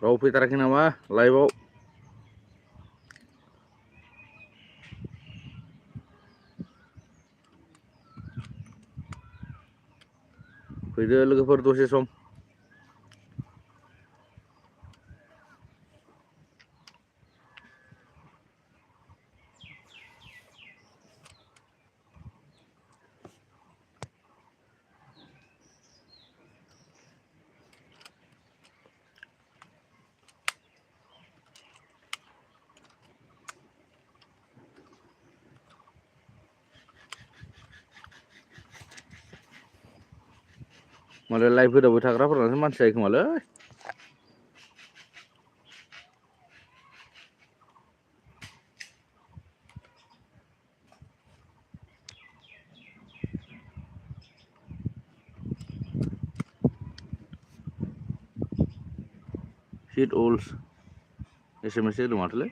राव फैथाराखै नामा लाइभआव? फैदो लोगोफोर दसे सम। मालाय लाइभ होदावबाय थाग्राफोरासो मानसि जायो खोमालै। हिट अल्स SMS होदों माथोलै।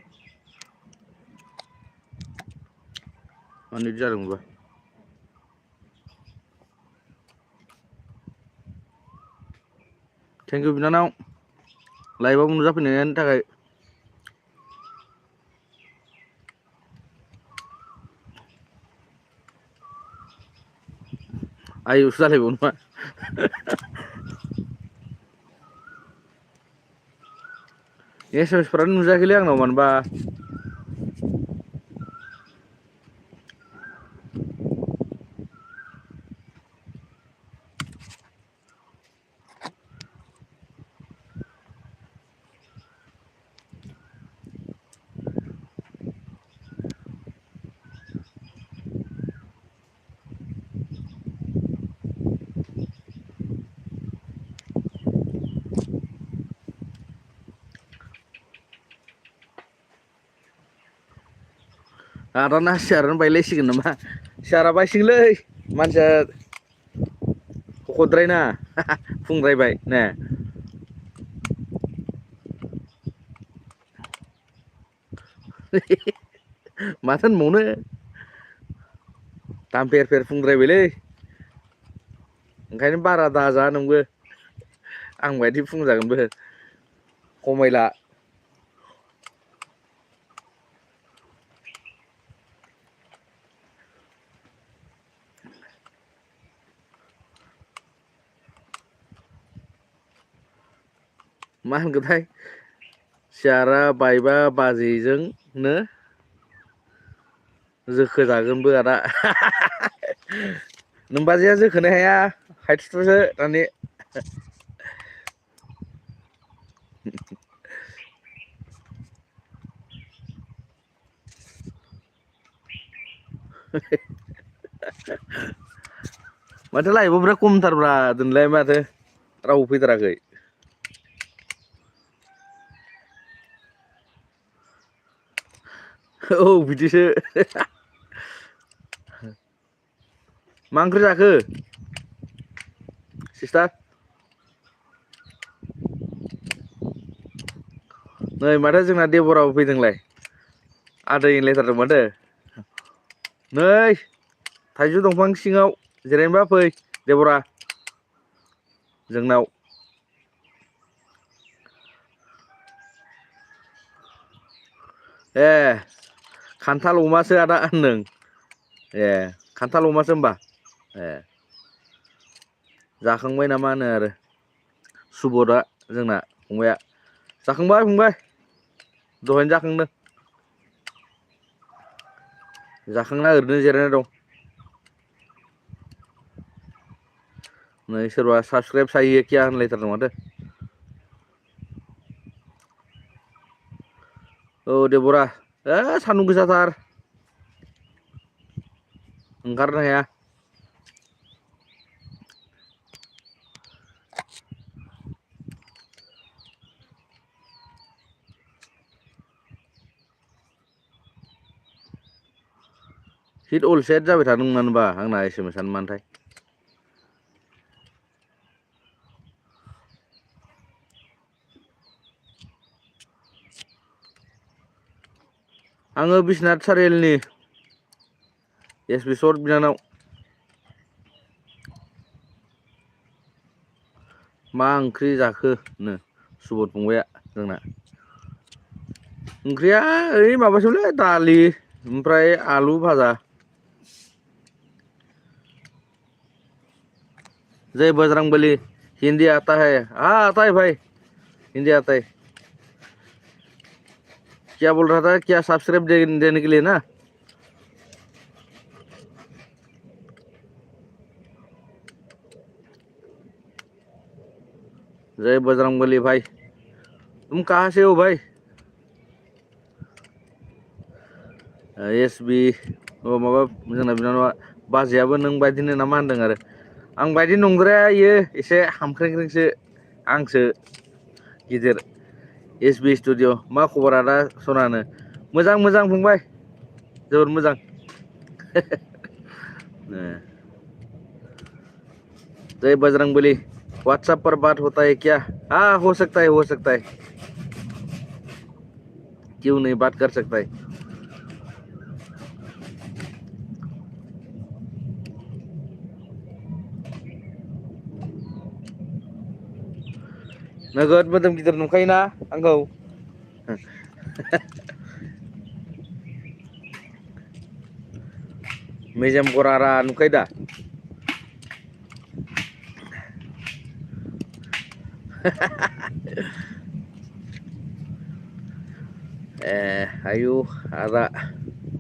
मा नेट जादोंमोनबा? थेंकिउ बिनानाव लाइभआव नुजाफैनायनि थाखाय। आयुसो जालायबावो नामा? SMSफ्रानो नुजायाखैलै आंनाव मानोबा। आदाना सियारानो बायलायसिगोन नामा? सियारा बायसिगोनलै मानसिया हखद्रायनाङा फुंद्रायबाय ने। माथो होनबावनो दामफेर फेर फुंद्रायबायलै। ओंखायनो बारा दाजा नोंबो आं बायदि बुंजागोनबो खमायला। मा होनखोथाय सियारा बायबा बाजैजोंनो जोखो जागोनबो आदा। नोमबाजैया जोखोनो हाया हायथुथुसो दानि। माथो लाइभआव बिराद खमथारब्रा दिनैलाय माथो रावबो फैथाराखै। औ बिदिसो। मा ओंख्रि जाखो सिस्टार? नै माथो जोंना देबराबो फैदोंलाय आदै होनलायथारदों माथो। नै थाइजौ दंफां सिङाव जिरायनोबा फै देबरा जोंनाव। ए खान्थाल अमासो आदा होनदों। ए खान्थाल अमासो होमबा ए। जाखांबाय नामा होनो आरो सुबदआ जोंना फंबाया। जाखांबाय फंबाय दहायनो जाखांदों। जाखांना ओरैनो जिरायना दं। नै सोरबा साबसक्राइब चाहिए क्या होनलायथारदों माथो। औ देबरा सान्दुं गोसाथार ओंखारनो हाया। हिट अलसेट जाबाय थादों मानोबा आंना SMS आनो मानोथाय। आङो बिस्वनाथ सारिआलिनि SB सर्ट बिनानाव। मा ओंख्रि जाखो नो सुबोध फंबाया। जोंना ओंख्रिया ओइ माबासोलै दालि ओमफ्राय आलु भाजा जय बजरंगबली हिंदी आता है हाँ आता है भाई हिंदी आता है क्या बोल रहा था क्या सब्सक्राइब देने के लिए ना जय बजरंगबली भाई तुम कहाँ से हो भाई एस बी माबा जोंना बिनानावा बाजैयाबो नों बायदिनो ना मा होनदों आरो आं बायदि नंद्राया इयो एसे हामख्रेंख्रेंसो आंसो गिदिर एस बी स्टुडिअ मा खबर आदा सनानो मोजां मोजां फंबाय जोबोर मोजां जय बजरंगबली व्हाट्सएप पर बात होता है क्या हाँ हो सकता है क्यों नहीं बात कर सकता है नोगोद मोदोम गिदिर नुखायोना आंखौ मेजेम गरारा नुखायो दा आयु आदा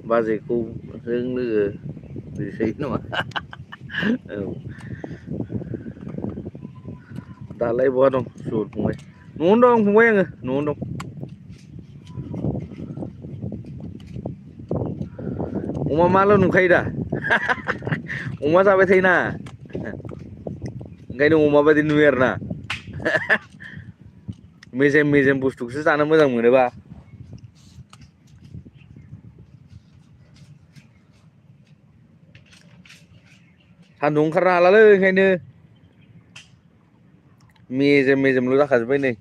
बाजैखौ जों लोगो बिदिसै नामा औ दालाय बहा दं सुर फंबाय न'आवनो दं फंबाय आङो न'आवनो दं अमा माल' नुखायो दा अमा जाबाय थायोना ओंखायनो अमा बायदि नुयो आरो ना मेजेम बुस्थुखौसो जानो मोजां मोनोबा सान्दुं ओंखारनो हालालै ओंखायनो मेजेमल' जाखाजोब्बाय नै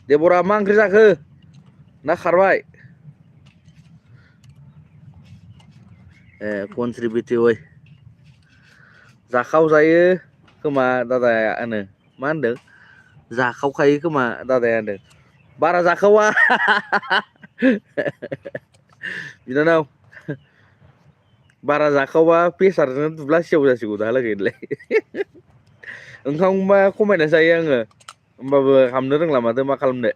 देबरा मा ओंख्रि जाखो ना खारबाय कनट्रिबिउटि अय जाखावजायो खोमा दादाया होनो मा होनदों जाखावखायो खोमा दादाया होनदों बारा जाखावा बिनानाव बारा जाखावबा प्रेसारजों दुब्ला सेव जासिगौ दाहालागैलाय ओंखामबा खमायना जायो आङो होमबाबो हामनो रोंला माथो मा खालामनो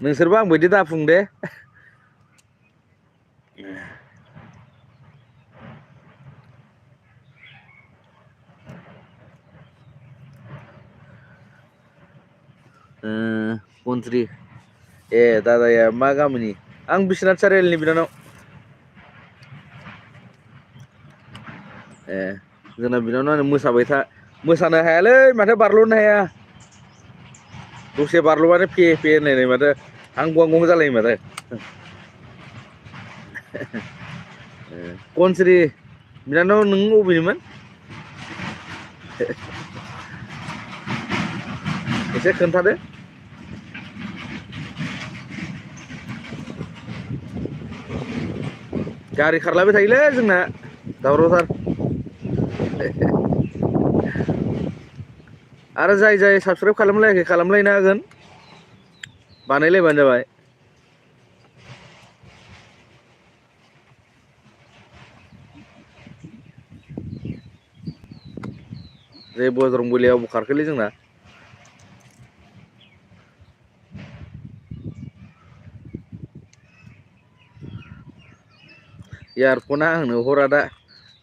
नोंसोरबो आंबायदि दाफुं दे कन्ट्रि दादाया मा गामिनि आं बिश्वनाथ सारिआलिनि बिनानाव जोंना बिनानाव मोसानो हायालै माथो बारल'नो हाया दसे बारल'बानो फे होनलायनाय माथो हां गं जालायो माथो कनस्रि बिनानाव नों अबेनिमोन एसे खोन्थादो गारि खारलायबाय थायोलै जोंना दावरावथार आरो जाय साबसक्राइब खालामलायाखै खालामलायनो हागोन बानायलायबानो जाबाय जे बजरंबलिया अबाव खारखोलै जोंना इयारफना आंनो हरा दा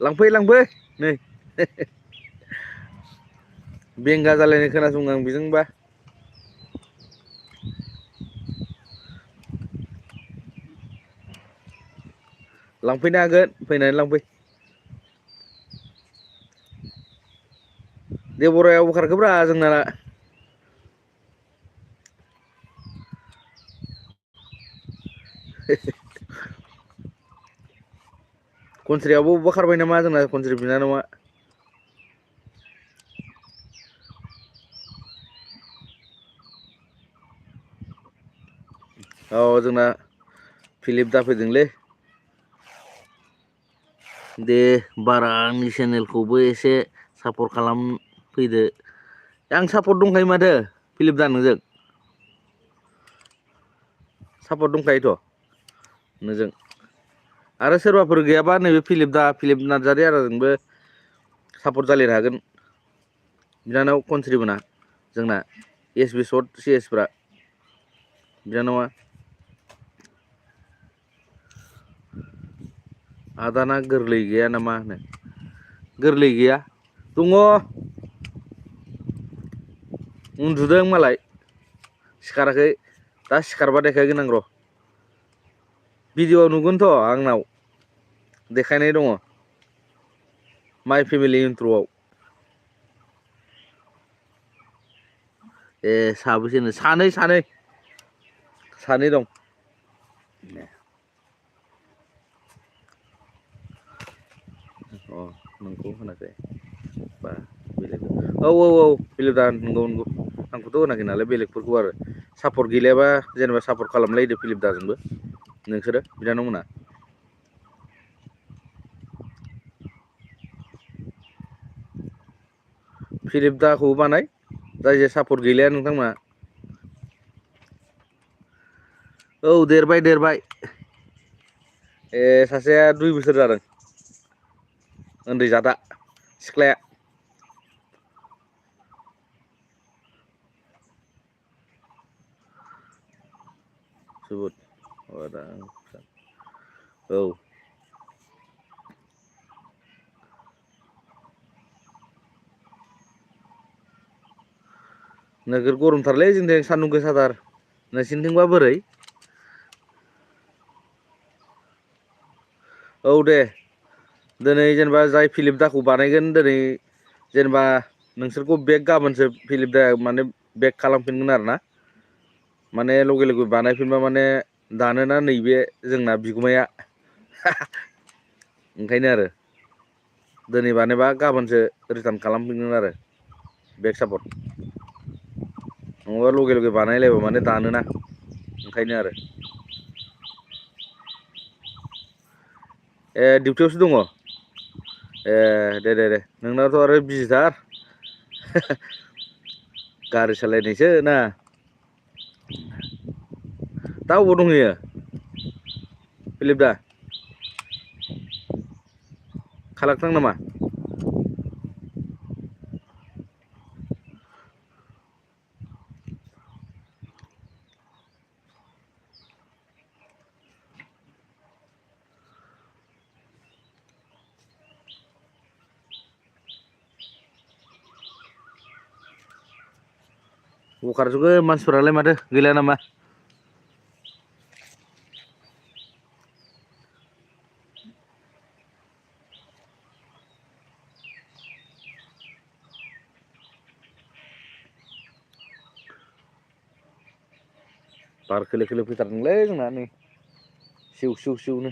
लांफै नै बेंगा जालायनाय खोनासङो आं बेजोंबा लांफैनो हागोन फैनानै लांफै देबराया अबाव खारखोब्रा जोंना कन्ट्रियावबो अबेबा खारबाय नामा जोंना कन्ट्रि बिनानावा औ जोंना फिलिप दाफैदोंलै दे बारा आंनि चेनेलखौबो एसे सापर्ट खालाम फैदो आं सापर्ट दंखायो माथो फिलिप दा नोंजों सापर्ट दंखायोथ' नोंजों आरो सोरबाफोर गैयाबा नैबे फिलिप नार्जारि आदाजोंबो सापर्ट जालायनो हागोन बिनानाव कन्ट्रिबुना जोंना एसबि सर्ट सिएसफ्रा बिनानावा आदाना गोरलै गैया नामा होनो गोरलै गैया दङ उन्दुदों मालाय सिखाराखै दा सिखारबा देखायगोन आं र' भिडिअ नुगोनथ' आंनाव देखायनाय दङ माइ फेमिलि इन्ट्र'आव ए साबैसेनो सानै दं अ नोंखौ होनाखै बा बेलेग औ फिलिप दा नंगौ आंखौथ' होनाखै नालाय बेलेगफोरखौ आरो सापर्ट गैलायाबा जेनेबा सापर्ट खालामलायदो फिलिप दाजोंबो नोंसोरो बिनानावमोना फिलिप दाखौ बानाय जाय जाय सापर्ट गैलाया नोंथांमोना औ देरबाय ए सासेया 2 बोसोर जादों उन्दै जादा सिख्लाया जोबोद औ नोगोर गरमथारलै जोंथिं सान्दुं गोसाथार नोंसिनिथिंबा बोरै औ दे दिनै जेनेबा जाय फिलिप दाखौ बानायगोन दिनै जेनेबा नोंसोरखौ बेक गाबोनसो फिलिप दा माने बेक खालामफिनगोन आरो ना माने लगे बानायफिनबा माने दानोना नैबे जोंना बिगुमाया ओंखायनो आरो दिनै बानायबा गाबोनसो रिटार्न खालामफिनगोन आरो बेक सापर्ट नङाबा लगे बानायलायबा माने दानोना ओंखायनो आरो ए डिउटियावसो दङ ए दे नोंनावथ' आरो बिजिथार गारि सालायनायसो ना दा अबाव दंहैयो फिलिप दा खालाक्टां नामा अबाव खारजोबखो मानसिफोरालाय माथो गैला नामा बार खोलो खोलो फैथारदोंलै जोंना नै सिउ नो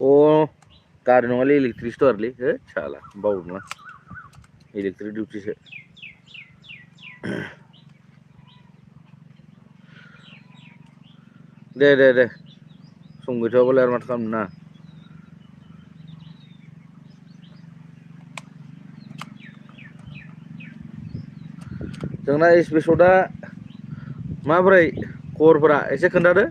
अ गारि नङालै इलेक्ट्रिकसो आरोलै होद साला बावदोंलां इलेक्ट्रिक डिउटिसो दे सम गैथ'आबालाय आरो माथो खालामनो ना जोंना एसपि सटआ माबोरै खबरफोरा एसे खोन्थादो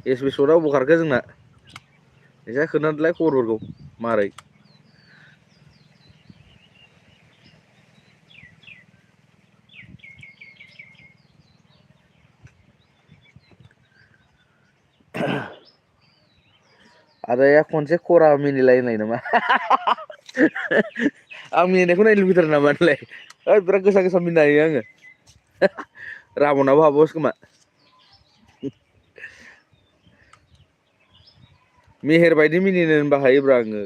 एसबि सटआ अबाव खारखो जोंना एसे खोन्थादोलाय खबरफोरखौ मारै आदाया खनसे खरा मिनिलाय नामा आं मिनिनायखौ नायनो लुबैथारो नामा नोंलाय ओइ बिराद गोसा मिनिनो हायो आङो राबनाबो हाबावोसो खोमा मेहेर बायदि मिनिनो होनबा हायोब्रा आङो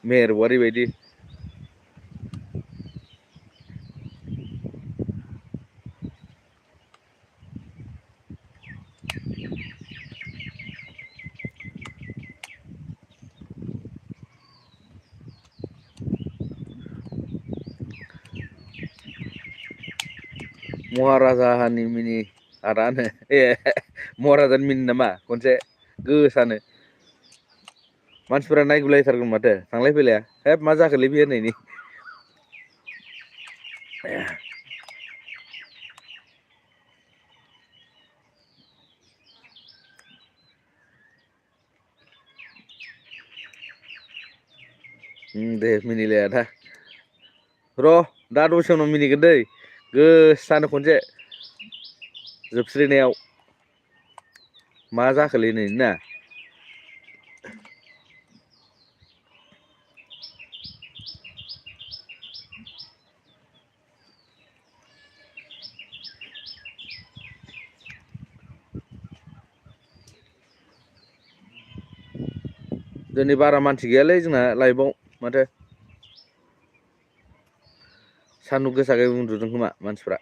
मेहेर औवारि बायदि महाराजानि मिनि आदानो महाराजानि मिनि नामा खनसे गोसानो मानसिफोरा नायगुलायथारगोन माथो थांलाय फैलाया हेब मा जाखोलै बे होननायनि दे मिनिलाया दा र' दा दसे उनाव मिनिगोन दै गोसानो खनसे जोबस्रिनायाव मा जाखोलै नै ना दिनै बारा मानसि गैयालै जोंना लाइभआव माथो सान्दुं गोसाखाय उन्दुदों खोमा मानसिफ्रा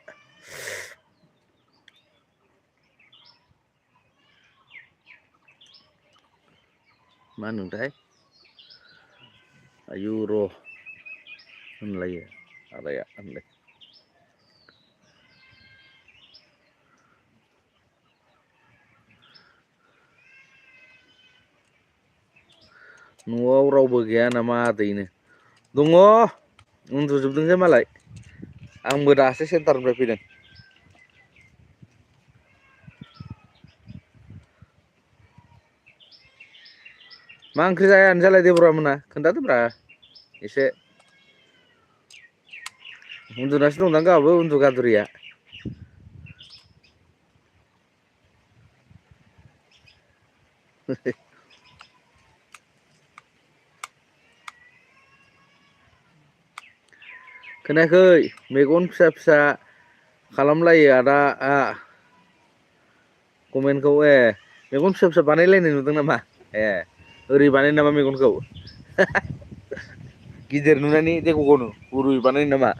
मा होनदोंथाय आयु र' होनलायो आदाया होनलाय न'आव रावबो गैया नामा आदैनो दङ उन्दुजोबदोंसो मालाय आंबो दासो सेन्टारनिफ्राय फैदों मा ओंख्रि जायानो जालाय देबरा मोना खोन्थादोब्रा एसे उन्दुनासो दंदां गाहाबो उन्दु गादुरिया खोनायाखै मेगन फिसा फिसा खालामलायो आदा कमेन्टखौ मेगन फिसा फिसा बानायलायनाय नुदों नामा ओरै बानाय नामा मेगनखौ गिदिर नुनानै देखौ गावनो गुरै बानायो नामा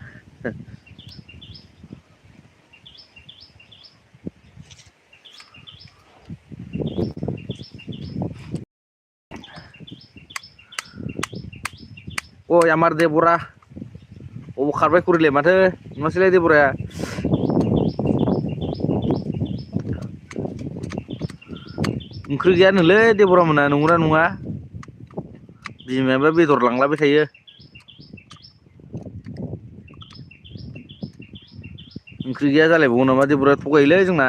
आमार देबरा अबाव खारबाय खरिलाय माथो नुवासैलाय देबराया ओंख्रि गैयानोलै देबरा मोना नंगौना नङा बिमायाबा बेदर लांलाबाय थायो ओंख्रि गैया जालायबावो नामा देबरा थगायोलै जोंना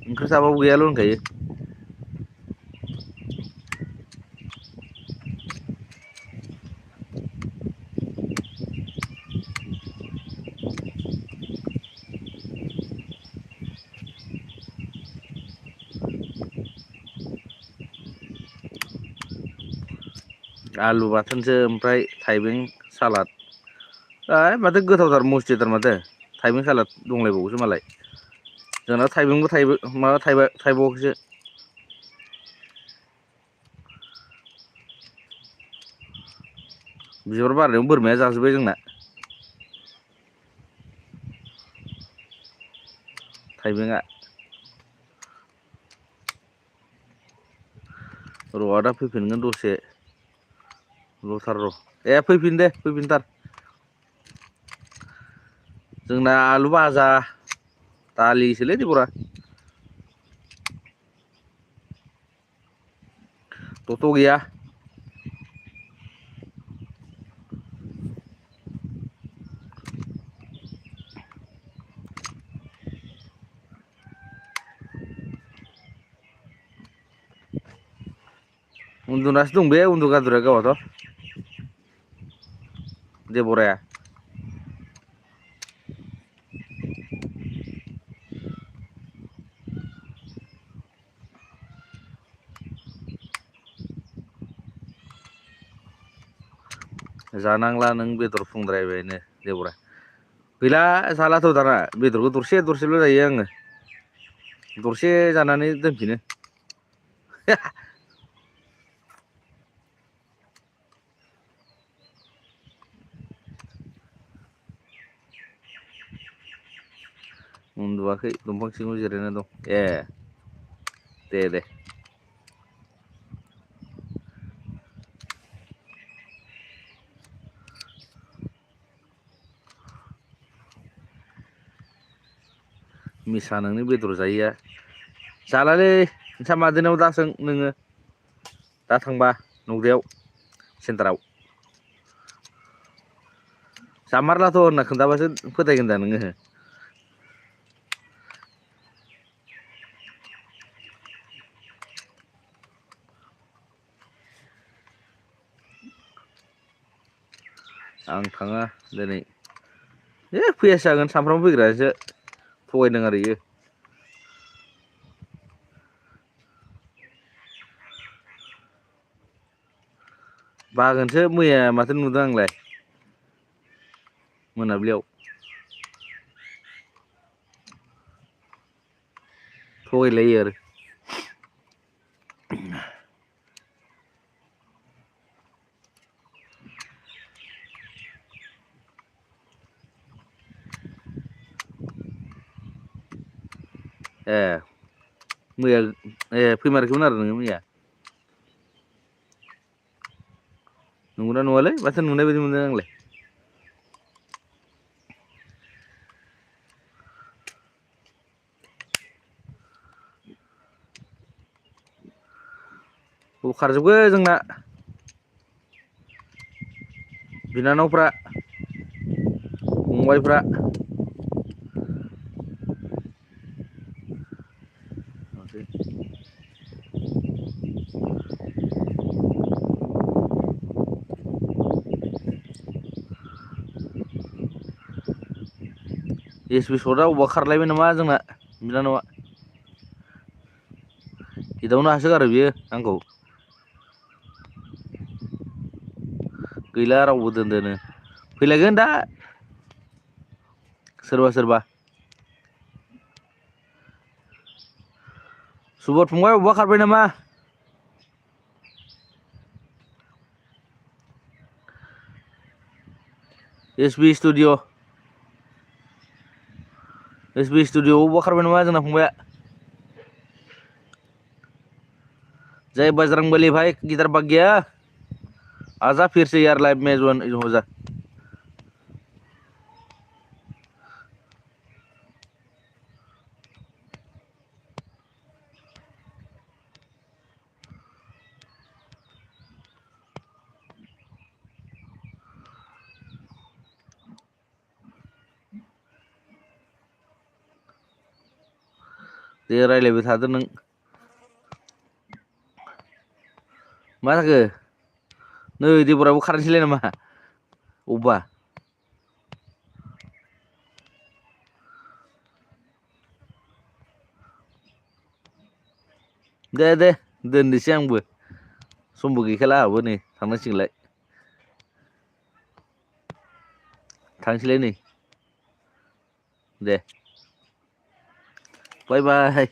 ओंख्रि थाबाबो गैयाल' होनखायो आलु बाथोनसो ओमफ्राय थाइबें सालाद माथो गोथावथार मस्थिथार माथो थाइबें सालाद दंलायबावोसो मालाय जोंना थाइबेंबो माबा थाइबावाखैसो बिबार बारनायाव बोरमाया जाजोब्बाय जोंना थाइबेंआ र' आदा फैफिनगोन दसे लथार र' फैफिनथार जोंना आलु भाजा दालिसोलै देबरा टट' गैया उन्दुनासो दं बे उन्दु गादुरिया गावहाथ' देबराया जानांला नों बेदर फुंद्रायबायनो देबरा गैला जालाथ' दाना बेदरखौ दरसेल' जायो आङो दरसे जानानै दोनफिनो उन्दुवाखै दंफां सिङाव जिरायना दं दे मिसा नोंनि बेदर जायैया जालालै नोंसा मादैनाव दा सों नोङो दा थांबा नगदायाव सेन्टाराव जामारलाथ' होनना खोन्थाबासो फोथायगोन दा नोङो आं थाङा दिनै फैयासो जागोन सानफ्रामबो फैग्रायासो थगायदों आरो इयो बागोनसो मैया माथो नुदों आंलाय मोनाबिलियाव थगायलायो आरो ए मैया फैमारखैमोन आरो नोङो मैया नंगौना नङालै माथो नुनाय बायदि मोनदों आंलाय खारजोबो जोंना बिनानावफ्रा फंबायफ्रा एसबि सदआ अबावबा खारलायबाय नामा जोंना बिनानावा एदावनो हासोगारो बियो आंखौ गैला रावबो दोनदोनो फैलायगोन दा सोरबा सोरबा सुबोद फंबाय अबावबा खारबाय नामा एसबि स्टुडिअ अबावबा खारबाय नामा जोंना फंबाया जय बजरंगबली भाई किधर भाग गया आजा फिर से यार लाइव में हो जा दे रायलायबाय थादो नों मा जाखो नै देबराबो खारनोसैलाय नामा अबा दे दोननोसै आंबो समबो गैखाला आंहाबो नै थांनांसिगोनलाय थांसैलाय नै दे बाय बाय